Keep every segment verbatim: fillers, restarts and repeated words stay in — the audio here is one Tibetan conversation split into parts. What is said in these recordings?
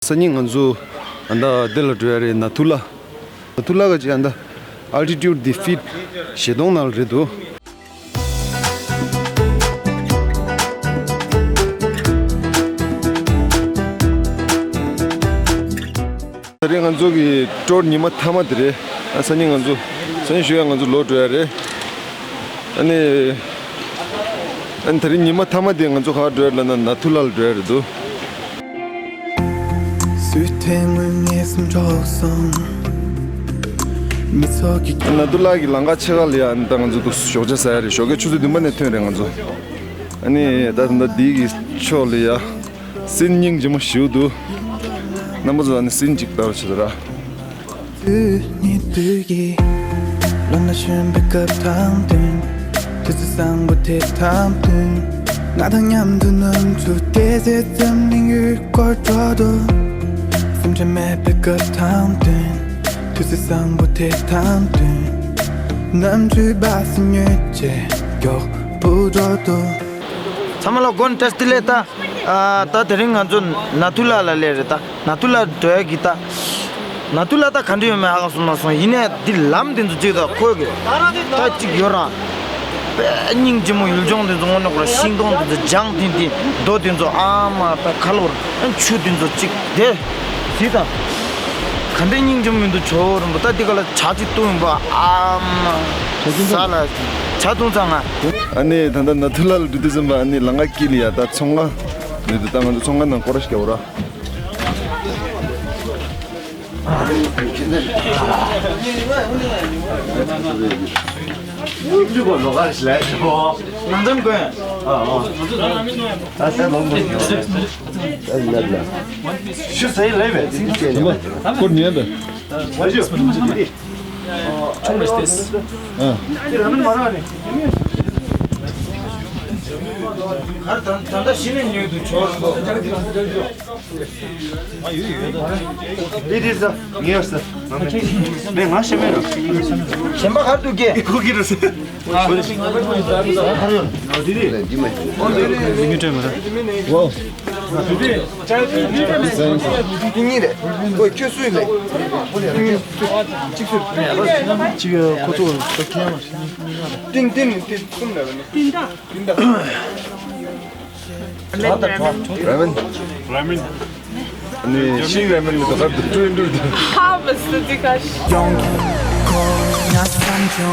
སང་ཉིན་ང་ཚོ་ཨ་ད་འདི་ལ་འགྲོ་ཡ་རེད། ནཱ་ཐུ་ལ། ནཱ་ཐུ་ལ་ག་ཅིག་ཨ་ད་ཨལ་ཊི་ཊུཌ་འདི་ཕིཊ་བཞི་སྟོང་ནང་ལ་རེད་འདུག། དེ་རིང་ང་ཚོ་གི་ཊུར་ཉི་མ་མཐའ་མ་དེ་རེད། ཨ་སང་ཉིན་ང་ཚོ་སང་ཉིན་ཞོགས་ཡ་ང་ཚོ་ལོག་འགྲོ་ཡ་རེད། ཨ་ནི་ཨ་ནི་དེ་རིང་ཉི་མ་མཐའ་མ་དེ་ང་ཚོ་ག་པར་འགྲོ་ཡ་ལབ་ན་ནཱ་ཐུ་ལ་ལ་འགྲོ་ཡ་རེད་འདུག། སུས་ཐེངས་མང་ངས་སེམས་འཕྲོག་སོང་། མི་ཚོགས་ཀྱི། ནཱ་ཐུ་ལ་གི་ལམ་ཁ་ཕྱེད་ཀ་ལ་ཡ་ཨ་ནི་ད་ང་ཚོ་འདུག་ཞོགས་ཇ་ཟ་ཡ་རེད། ཞོགས་ཀའི་ཆུ་ཚོད་བདུན་པ་ནས་ཐོན་རེད་ང་ཚོ། ཨ་ནི་ད་ད་ལྟ་འདི་གི་ཕྱོགས་ལ་ཡ་སིན་སྙིང་རྗེ་མོ་ཞེ་པོ་འདུག། རྣམ་པ་ཚོ་ཨ་ནི་སིན་ཅིག་ལྟ་རོགས་བྱེད་དང་། དུས་ནི་དུས་ཀྱི་ལོ་ན་གཞོན་པའི་སྐབས་དང་བསྟུན། དུས་ཚོད་བཟང་པོ་དེ་དང་བསྟུན། ང་དང་མཉམ་དུ་ནམ་ཚོད་བལྟས་ཚེ་འཛམ་གླིང་ཡུལ་སྐོར་འགྲོ་འདུག། སེམས་ཁྲལ་མེད་པའི་སྐབས་དང་བསྟུན། དུས་ཚོད་བཟང་པོ་དེ་དང་བསྟུན། ནམ་འཁྲུལ་པ་སེམས་ཉོས་བྱས་མགྱོགས་པོ་འགྲོ་འདུག། ཚང་མ་ལ་དགོང་དྲོ་བདེ་ལེགས། ད་ཨ་ད་དེ་རིང་ང་ཚོ་ནཱ་ཐུ་ལ་ལ་སླེབས་རེད། ད་ནཱ་ཐུ་ལ་འགྲོ་ཡ་གི་ད་ནཱ་ཐུ་ལ་ད་ག་འདྲ་ཡོད་མེད་ཧ་གོ་སོང་མ་སོང་། ཡིན་ནའི་འདི་ལམ་དེ་ཚོ་གཅིག་ད་ཁོ་གི་ད་གཅིག་ཡོད་ར། དཔེ་སྙིང་རྗེ་མོ། ཡུལ་ལྗོངས་དེ་ཚོ་དངོས་གནས་ཁོ་ར་ཤིང་སྡོང་དེ་ཚོ་ལྗང་ཐིང་ཐིང་། རྡོ་དེ་ཚོ་ཨ་མ་ད་ཁ་ལོར་ཨ་ཆུ་དེ་ཚོ་གཅིག་དེ་གཟིགས་དང་། ག་འདྲ་སྙིང་རྗེ་མོ་མི་འདུག་ཇོ་བོ་རིན་པོ། ད་འདི་ག་ལ་ཇ་གཅིག་བཏུང་ཡིན་པ་ཨ་མ། ཇ་བཏུང་ས་ལ་ཇ་བཏུང་ཚང་ང་། ཨ་ནི་ད་ལྟ་ནཱ་ཐུ་ལ་ལ་འགྲོ་དུས་ཙམ་པ་ཨ་ནི་ལམ་ཁ་དཀྱིལ་ལ་ཡ་ད་ཚོང་ཁང་མི་འདུག། ད་ང་ཚོ་ཚོང་ཁང་ནང་སྐོར་ར་ཞིག་རྒྱག་འོ་ར། སྐོར་ཉན་པས། ད་ལྟ་གཞི་ནས་ཉོས་འདུག་ཇོ་བོ་རིན་པོ། འདི་འདི་ཟ། ངས་ཟ། ངས་ང་ཤེས་མེད་ར། གཞན་པ་ག་རེ་འདུག་གས། ཁུ་གི་རུ་ཟ། འདི་འདི། འདི་མི་འདྲ་མ་རེད། ཝའོ། འདི་གཉིས་རེད། ཁོས་ཁྱོད་སུ་ཡིན་ལེ། གཅིག་སུ། གཅིག་ཁོ་ཚོ་ཁྱེད་ཡང་མ་ཤེས། ཏིང་ཏིང་ཏིང་གསུམ་རེད། ཏིང་ཏ། ཏིང་ཏ། ར་མེན། ར་མེན། ར་མེན། ནི་ཤིང་ར་མེན་ནི་ད་ག་དུ་ཀྲུའི་འགྲུལ་དུ། ཁ་མི་སྲིད་དེ་ཁ་ཤི། ང་ཚོ་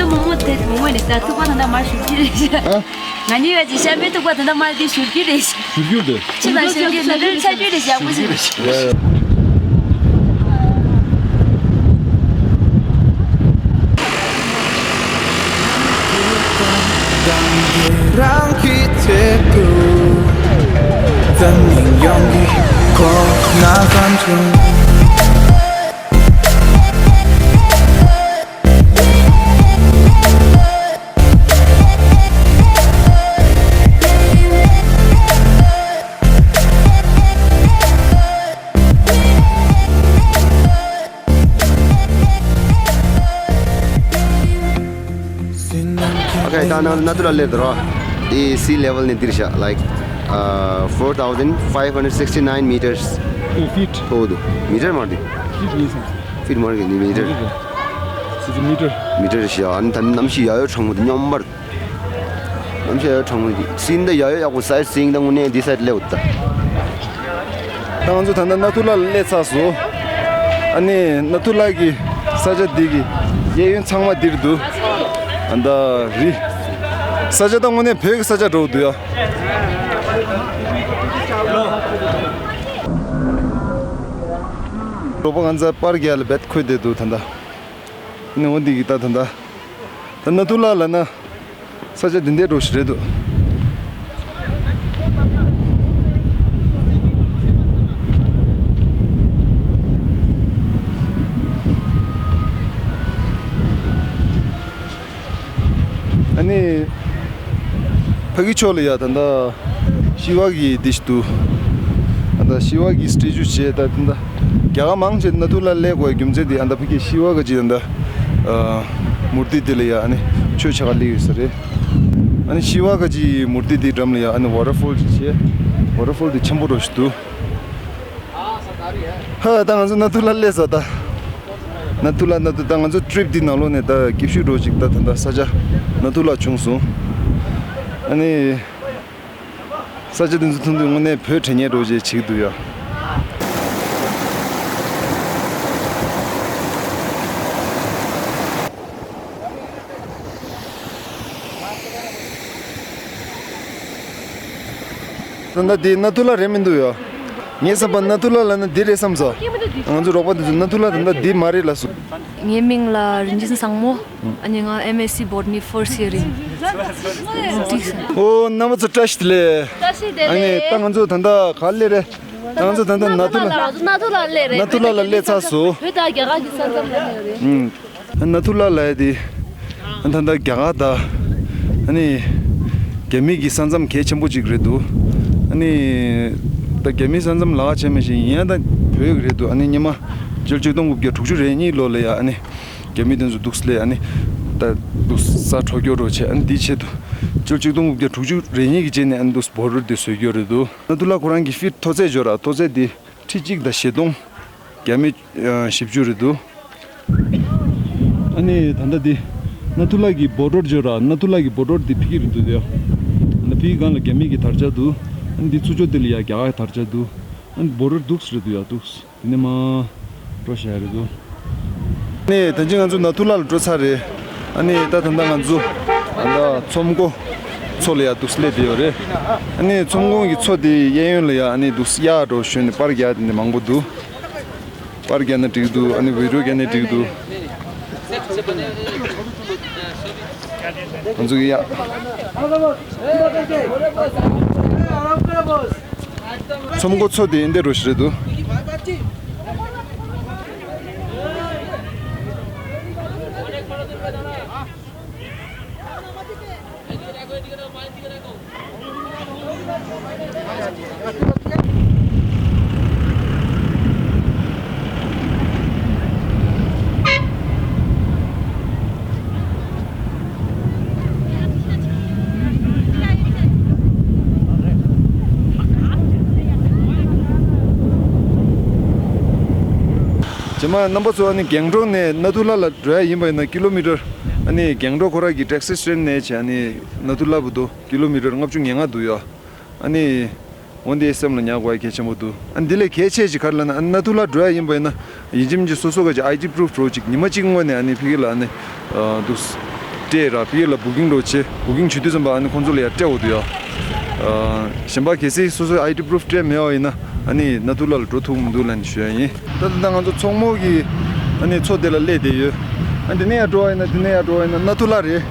མོག་མོག་དེ་མོག་མོག་ནས་ད་ཐུག་པ་ད་ད་མར་ཞུགས་ཀྱི་རེད་ཤག། ཨ། ང་གཉིས་ཀྱི་ཤམ་པའི་ཐུག་པ་ད་ད་མར་དེ་ཞུགས་ཀྱི་རེད་ཤག། ཞུགས་ཀྱི་རེད། ཕྱི་ལ་ཞུགས་ཀྱི་ནི་ལོས་ཆ་རྒྱུས་རེད་ཤག་པོ་ཞིག་རེད་ཤག། རང་གི་ཆེད་དུ་འཛམ་གླིང་ཡོངས་ཀྱི་ཁོ་ན་བསམ་བྱུང་། Okay, ད་ནཱ་ནཱ་ཐུ་ལ་སླེབས་འདུག་ར། དེ་sea level ནས་འདིར་བཞག like uh, four thousand five hundred sixty nine meters. ཕིཊ། མཐོ་འདུག། མི་ཊར་མ་རེད། ཕིཊ་ཡིན་ས། ཕིཊ་མ་རེད། ནི་མི་ཊར། སི་ཊི་མི་ཊར། མི་ཊར་བཞག། ཨ་ནི་ད་གནམ་གཤིས་ཡ་ཡོ་གྲང་མོ་དེ་སྙོམས་པར། གནམ་གཤིས་ཡ་ཡོ་གྲང་མོ་དེ། སིན་ད་ཡ་ཡོ་ཡག་པོ། སའིཊ་སིང་ད་དངོས་གནས་འདི་སའིཊ་སླེབས་འདུག་ད། ད་ང་ཚོ་ད་ལྟ་ནཱ་ཐུ་ལ་ལ་སླེབས་ཚར་སོང་། ཨ་ནི་ནཱ་ཐུ་ལ་གི་ས་ཆ་འདི་གི་གཡས་གཡོན་ཚང་མ་འདིར་འདུག། ཨ་ད་རི། ས་ཆ་ད་དངོས་གནས་བོད་ཀྱི་ས་ཆ་འདྲ་བོ་འདུག་ཡ། རོགས་པ་ང་ཚོ་པར་རྒྱག་ལ་བེད་ཁོས་བསྡད་འདུག་ད་ལྟ། ཨ་ནི་འོ་འདི་གི་ད་ད་ལྟ། ད་ནཱ་ཐུ་ལ་ལ་ན། ས་ཆ་འདི་འདྲའི་འདྲ་བོ་ཞིག་རེད་འདུག། ཨ་ནི་ཕ་གི་ཕྱོགས་ལ་ཡ་ད་ལྟ་ ཤི་ཝ་གི་འདི་ཞིག་འདུག་ཨ་ད་ཤི་ཝ་གི་སི་ཊེ་ཅུ་བྱས། ད་ད་རྒྱ་གར་མང་ཆེ་ནཱ་ཐུ་ལ་སླེབས་དགོས་རྒྱུ་མཚན་དེ་ཨ་ད་ཕ་གི་ཤི་ཝ་ག་ཅིག་ད་ད་མུར་ཏི་དེ་ལ་ཡ་ཨ་ནི་ཆོས་བྱེད་ག་སླེབས་ཡོད་ས་རེད། ཨ་ནི་ཤི་ཝ་ག་ཅིག་མུར་ཏི་དེ་འགྲམ་ལ་ཡ་ཨ་ནི་ཝ་ཊར་ཕོལ་ཅིག་བྱས། ཝ་ཊར་ཕོལ་དེ་ཆེན་པོ་འདྲ་ཞིག་འདུག་ཧ། ད་ང་ཚོ་ནཱ་ཐུ་ལ་སླེབས་ས། ད་ནཱ་ཐུ་ལ་ནཱ་ཐུ་ད་ང་ཚོ་ཊི་རིབ་འདི་ནང་ལོགས་ནས་ད་སྐྱིད་ཤོས་འདྲ་ཅིག་ད་ད་ད་ས་ཆ་ནཱ་ཐུ་ལ་བྱུང་སོང་། ཨ་ནི་ས་ཆ་འདི་ཚོ་མཐོང་དུས་དངོས་གནས་བོད་དྲན་ཉེ་འདྲ་ཅིག་བྱེད་ཀྱི་འདུག་ཡ། ད་ལྟ་འདི་ནཱ་ཐུ་ལ་རེད་མི་འདུག་ཡ། ངས་བསམ་པ་ནཱ་ཐུ་ལ་ལབ་ན་འདི་རེད་བསམ་སོང་། ང་ཚོ་རོགས་པ་འདི་ཚོ་ནཱ་ཐུ་ལ་ད་ལྟ་འདི་མ་རེད་ལབ་སོང་། ངའི་མིང་ལ་རིན་ཆེན་བཟང་མོ། ཨ་ནི་ང་ཨེམ་ཨེས་སི་བོ་ཊ་ནི་ཕར་སི་ཡར་ཡིན། འགྲིག་སོང་། ཨོ་རྣམ་པ་ཚོ་བཀྲ་ཤིས་བདེ་ལེགས། བཀྲ་ཤིས་བདེ་ལེགས། ཨ་ནི་ད་ང་ཚོ་ད་ལྟ་ག་ལེ་རེད། ད་ང་ཚོ་ད་ལྟ་ནཱ་ཐུ་ལ། ང་ཚོ་ནཱ་ཐུ་ལ་སླེབས་རེད། ནཱ་ཐུ་ལ་ལ་སླེབས་ཚར་སོང་། བོད་དང་རྒྱ་གར་གྱི་ས་མཚམས་ལ་སླེབས་རེད། ཨུམ། ནཱ་ཐུ་ལ་ལབ་ཡ་དེ་ད་ལྟ་རྒྱ་གར་དང་ཨ་ནི་རྒྱ་མི་གི་ས་མཚམས་གལ་ཆེན་པོ་གཅིག་རེད་འདུག་ཨ་ནི་ད་རྒྱ་མིའི་ས་མཚམས་ལབ་ཡ་བྱས་མ་ཤེས། ཡིན་ཡང་ད་བོད་ཀྱི་རེད་འདུག་ཨ་ནི་སྔོན་མ་ཕྱི་ལོ་ཆིག་སྟོང་དགུ་བརྒྱ་དྲུག་ཅུ་རེ་གཉིས་ལོ་ལ་ཡ་ཨ་ནི་རྒྱ་མི་དེ་ཚོ་འདུག་སླེབས། ཨ་ནི་ད་འདུག་ས་འཕྲོག་རྒྱུ་འདྲ་བྱས། ཨ་ནི་དེའི་ཆེད་དུ་ཕྱི་ལོ་ཆིག་སྟོང་དགུ་བརྒྱ་དྲུག་ཅུ་རེ་གཉིས་ཀྱི་རྗེས་ནས་ཨ་ནི་འདུག་སེ་བོ་ཌར་དེ་བཟོས་རྒྱུ་རེད་འདུག་ནཱ་ཐུ་ལ་ཁོ་རང་གི་ཕིཊ་མཐོ་ཚད་འཇོག་ར། མཐོ་ཚད་དེ་ཁྲི་གཅིག་དང་བཞི་སྟོང་། རྒྱ་མི་ཨ་བཞི་བཅུ་རེད་འདུག་ཨ་ནི་ད་ལྟ་འདི་ནཱ་ཐུ་ལ་གི་བོ་ཌར་འཇོག་ར། ནཱ་ཐུ་ལ་གི་བོ་ཌར་འདི་ཕ་གི་རེད་འདུག་དེ་ཨ་ནི་ཕ་གི་སྒང་ལ་རྒྱ་མི་གི་དར་ཆ་འདུག་ཨ་ནི་འདི་ཚུར་ཕྱོགས་འདི་ལ་ཡ་རྒྱ་གར་གི་དར་ཆ་འདུག་ཨ་ནི་བོ་ཌར་འདུག་སེ་རེད་འདུག་ཡ། འདུག་སེ་དེ་ནས་མར་འགྲོ་བཞག་རེད་འདུག་ཨ་ནི་ད་ཅི་ང་ཚོ་ནཱ་ཐུ་ལ་ལ་འགྲོ་ཚར་རེད། ཨ་ནི་ད་ད་ལྟ་ང་ཚོ་ད་ལྟ་ཚོམ་མགོ་མཚོ་ལ་ཡ་འདུག་སེ་སླེབས་བསྡད་ཡོད་རེད། ཨ་ནི་ཚོམ་མགོ་གི་མཚོ་དེ་གཡས་གཡོན་ལ་ཡ་ཨ་ནི་འདུག་སེ་གཡག་འདྲ་ཞོན་ནས་པར་རྒྱག་དེ་འདྲ་མང་པོ་འདུག་པར་རྒྱག་ན་འགྲིག་འདུག་ཨ་ནི་བི་ཌིའོ་རྒྱག་ན་འགྲིག་འདུག་ང་ཚོ་གི་ཡ། ཚོམ་མགོ་མཚོ་དེ་འདི་འདྲ་ཞིག་རེད་འདུག་རྗེས་མ་རྣམ་པ་ཚོ་ཨ་ནི་སྒང་ཏོག་ནས་ནཱ་ཐུ་ལ་ལ་འགྲོ་ཡ་ཡིན་པ་ཡིན་ན་ཀི་ལོ་མི་ཊར། ཨ་ནི་སྒང་ཏོག་ཁོ་རང་གི་ཊེག་སི་སི་ཊེན་ནས་བྱས་ཨ་ནི་ནཱ་ཐུ་ལ་བར་དུ་ཀི་ལོ་མི་ཊར་ལྔ་བཅུ་ང་ལྔ་འདུག་ཡ། ཨ་ནི་འོ་འདི་སེམས་ལ་ཉར་དགོས་ཡ་གལ་ཆེན་པོ་འདུག་ཨ་ནི་འདི་ལས་གལ་ཆེ་ཅིག་ག་རེ་ལབ་ན། ཨ་ནི་ནཱ་ཐུ་ལ་འགྲོ་ཡ་ཡིན་པ་ཡིན་ན་ཡིན་གཅིག་མིན་གཅིག་སོ་སོ་ག་ཅིག་ཨའི་ཌི་པུ་རུཕ་འདྲ་ཅིག་ཉི་མ་གཅིག་སྔོན་ནས་ཨ་ནི་ཕ་གི་ལ་ཨ་ནི་འདུག་སྤྲད་ར། ཕ་གི་ལ་བུ་ཀིང་འདྲ་བྱེད། བུ་ཀིང་བྱེད་དུས་ཙམ་པ་ཨ་ནི་ཁོང་ཚོ་ལ་ཡ་སྤྲད་འོ་འདུག་ཡ། གཞན་པ་གལ་སྲིད་སོ་སོའི་ཨའི་ཌི་པུ་རུཕ་སྤྲད་མེད་པ་ཡིན་ན་ཨ་ནི་ནཱ་ཐུ་ལ་ལ་འགྲོ་ཐུབ་མི་འདུག་ལབ་ནས་ཞུ་ཡ་ཡིན། ད་ལྟ་ང་ཚོ་ཚོམ་མགོ་གི་ཨ་ནི་མཚོ་དེ་ལ་སླེབས་བསྡད་ཡོད། ཨ་འདི་ནས་ཡར་འགྲོ་བ་ཡིན་ན་འདི་ནས་ཡར་འགྲོ་བ་ཡིན་ན་ནཱ་ཐུ་ལ་རེད།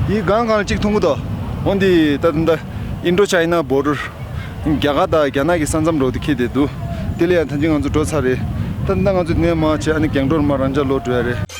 འདི་སྒང་སྒང་ལ་གཅིག་མཐོང་གི་འདུག་འོ་འདི་ད་ད་ད་ཨིན་ཌོ་ཅའི་ན་བོར་ཌར། རྒྱ་གར་དང་རྒྱ་ནག་གི་ས་མཚམས་འདྲ་བོ་དེ་འཁེལ་བསྡད་འདུག་དེ་ལ་ཡང་ད་ཅི་ང་ཚོ་འགྲོ་ཚར་རེད། ད་ད་ང་ཚོ་འདི་ནས་མར་བྱས་ཨ་ནི་སྒང་ཏོག་མར་རང་འཇགས་ལོག་འགྲོ་ཡ་རེད།